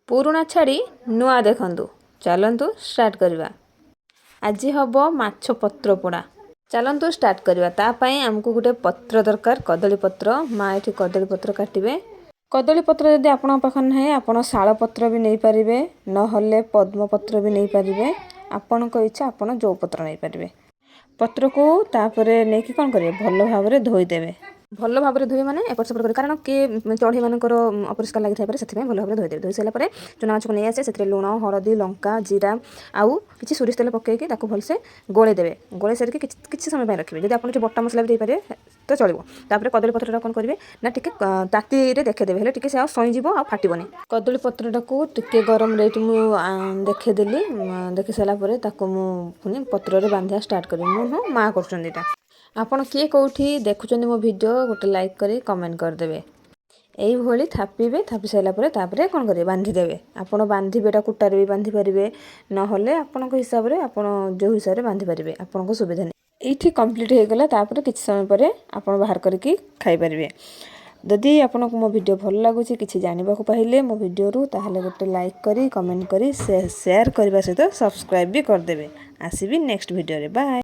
ପୁରୁଣା ଛାଡ଼ି ନୂଆ ଦେଖନ୍ତୁ। ଚାଲନ୍ତୁ ଷ୍ଟାର୍ଟ କରିବା। ଆଜି ହେବ ମାଛ ପତ୍ର ପୋଡ଼ା। ଚାଲନ୍ତୁ ଷ୍ଟାର୍ଟ କରିବା। ତା ପାଇଁ ଆମକୁ ଗୋଟେ ପତ୍ର ଦରକାର, କଦଳୀ ପତ୍ର। ମା ଏଠି କଦଳୀ ପତ୍ର କାଟିବେ। କଦଳୀ ପତ୍ର ଯଦି ଆପଣଙ୍କ ପାଖରେ ନାହିଁ, ଆପଣ ଶାଳ ପତ୍ର ବି ନେଇପାରିବେ, ନହେଲେ ପଦ୍ମପତ୍ର ବି ନେଇପାରିବେ। ଆପଣଙ୍କ ଇଚ୍ଛା, ଆପଣ ଯେଉଁ ପତ୍ର ନେଇପାରିବେ। ପତ୍ରକୁ ତାପରେ ନେଇକି କ'ଣ କରିବେ? ଭଲ ଭାବରେ ଧୋଇଦେବେ। ଭଲ ଭାବରେ ଧୋଇବେ ମାନେ ଏପଟ ସେପଟ କରିବେ, କାରଣ କିଏ ଚଢ଼େଇମାନଙ୍କର ଅପରିଷ୍କାର ଲାଗିଥାଇପାରେ। ସେଥିପାଇଁ ଭଲ ଭାବରେ ଧୋଇଦେବେ। ଧୋଇ ସାରିଲା ପରେ ଚୁନା ମାଛକୁ ନେଇ ଆସିବେ। ସେଥିରେ ଲୁଣ, ହଳଦୀ, ଲଙ୍କା, ଜିରା ଆଉ କିଛି ସୋରିଷ ତେଲ ପକାଇକି ତାକୁ ଭଲସେ ଗୋଳେଇ ଦେବେ। ଗୋଳେଇ ସାରିକି କିଛି କିଛି ସମୟ ପାଇଁ ରଖିବେ। ଯଦି ଆପଣ କିଛି ବଟା ମସଲା ବି ଦେଇପାରିବେ ତ ଚଳିବ। ତାପରେ କଦଳୀ ପତ୍ରଟା କ'ଣ କରିବେ ନା ଟିକେ ତାତିରେ ଦେଖେଇଦେବେ, ହେଲେ ଟିକେ ସେ ଆଉ ସଇଁଯିବ ଆଉ ଫାଟିବନି। କଦଳୀ ପତ୍ରଟାକୁ ଟିକେ ଗରମରେ ଏଇଠି ମୁଁ ଦେଖେଇଦେଲି। ଦେଖି ସାରିଲା ପରେ ତାକୁ ମୁଁ ପୁଣି ପତ୍ରରେ ବାନ୍ଧିବା ଷ୍ଟାର୍ଟ କରିବି। ମୁଁ ନୁହଁ, ମା କରୁଛନ୍ତି ଏଇଟା। ଆପଣ କିଏ କେଉଁଠି ଦେଖୁଛନ୍ତି ମୋ ଭିଡ଼ିଓ, ଗୋଟେ ଲାଇକ୍ କରି କମେଣ୍ଟ କରିଦେବେ। ଏଇଭଳି ଥାପିବେ। ଥାପି ସାରିଲା ପରେ ତାପରେ କ'ଣ କରିବେ? ବାନ୍ଧିଦେବେ। ଆପଣ ବାନ୍ଧିବେ, ଏଇଟା କୁଟାରେ ବି ବାନ୍ଧି ପାରିବେ, ନହେଲେ ଆପଣଙ୍କ ହିସାବରେ, ଆପଣ ଯେଉଁ ହିସାବରେ ବାନ୍ଧି ପାରିବେ, ଆପଣଙ୍କ ସୁବିଧା ନେଇ। ଏଇଠି କମ୍ପ୍ଲିଟ୍ ହେଇଗଲା। ତାପରେ କିଛି ସମୟ ପରେ ଆପଣ ବାହାର କରିକି ଖାଇପାରିବେ। ଯଦି ଆପଣଙ୍କୁ ମୋ ଭିଡ଼ିଓ ଭଲ ଲାଗୁଛି, କିଛି ଜାଣିବାକୁ ପାଇଲେ ମୋ ଭିଡ଼ିଓରୁ, ତାହେଲେ ଗୋଟେ ଲାଇକ୍ କରି, କମେଣ୍ଟ କରି, ସେୟାର କରିବା ସହିତ ସବସ୍କ୍ରାଇବ୍ ବି କରିଦେବେ। ଆସିବି ନେକ୍ସଟ ଭିଡ଼ିଓରେ। ବାଏ।